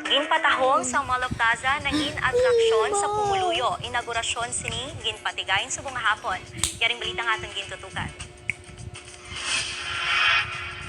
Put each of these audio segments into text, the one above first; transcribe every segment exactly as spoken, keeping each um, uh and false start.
Ginpatahom sa Molo Plaza nangin atraksyon sa pumuluyo. Inaugurasyon sini ginpatigay subong nga hapon. Yaring balita nga aton gintutukan.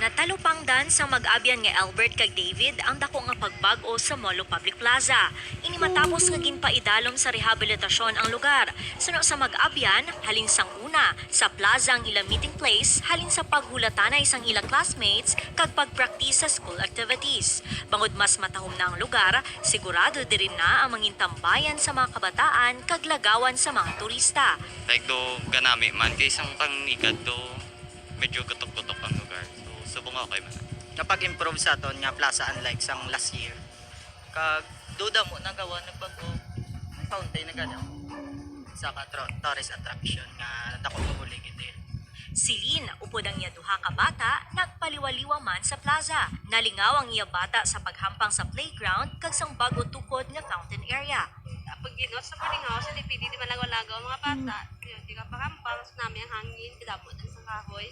Natalupangdan sang mag-abyan nga Albert kag David ang dako nga pagbag-o sa Molo Public Plaza. Ini matapos nga ginpaidalom sa rehabilitasyon ang lugar. Suno sa mag-abyan, halin sang una, sa plaza ang ila meeting place halin sa paghulatanay sang ila classmates kag pagpraktis sa school activities. Bangod mas matahom na ang lugar, sigurado diri na ang mangin tambayan sa mga kabataan kag lagawan sa mga turista. Like do ganami man kay sang pangigad do medyo gutok-gutok ang lugar. So subong okay man. Napag-improve sa aton nga plaza unlike sang last year. Kag duda mo nagawa nagbag-o ang fountain na gani sa ka tro- tourist attraction nga dako mabulig ito. Si Lynn, upod ang iya duha ka bata, nagpaliwaliwa man sa plaza. Nalingaw ang iya bata sa paghampang sa playground kag sang bag-o tukod nga fountain area. Pag ginuot sa boarding house, hindi pwede di malagaw-lagaw ang mga bata. Yun, di ka pakampang, sa nami ang hangin, kadamo din sa kahoy.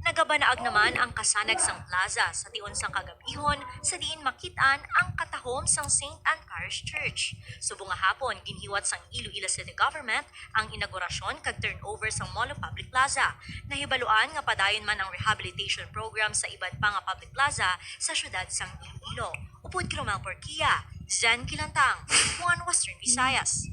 Nagabanaag naman ang kasanag sang plaza sa tion sang kagabihon sa diin makit-an ang katahom sang Saint Anne Parish Church. Subong nga hapon, ginhiwat sang Iloilo City Government ang inaugurasyon kag turnover sang Molo Public Plaza. Nahibaluan nga padayon man ang rehabilitation program sa iban pa nga public plaza sa siyudad sang Iloilo. Upod kay Romel Porquia, Zen Kilantang, One Western Visayas.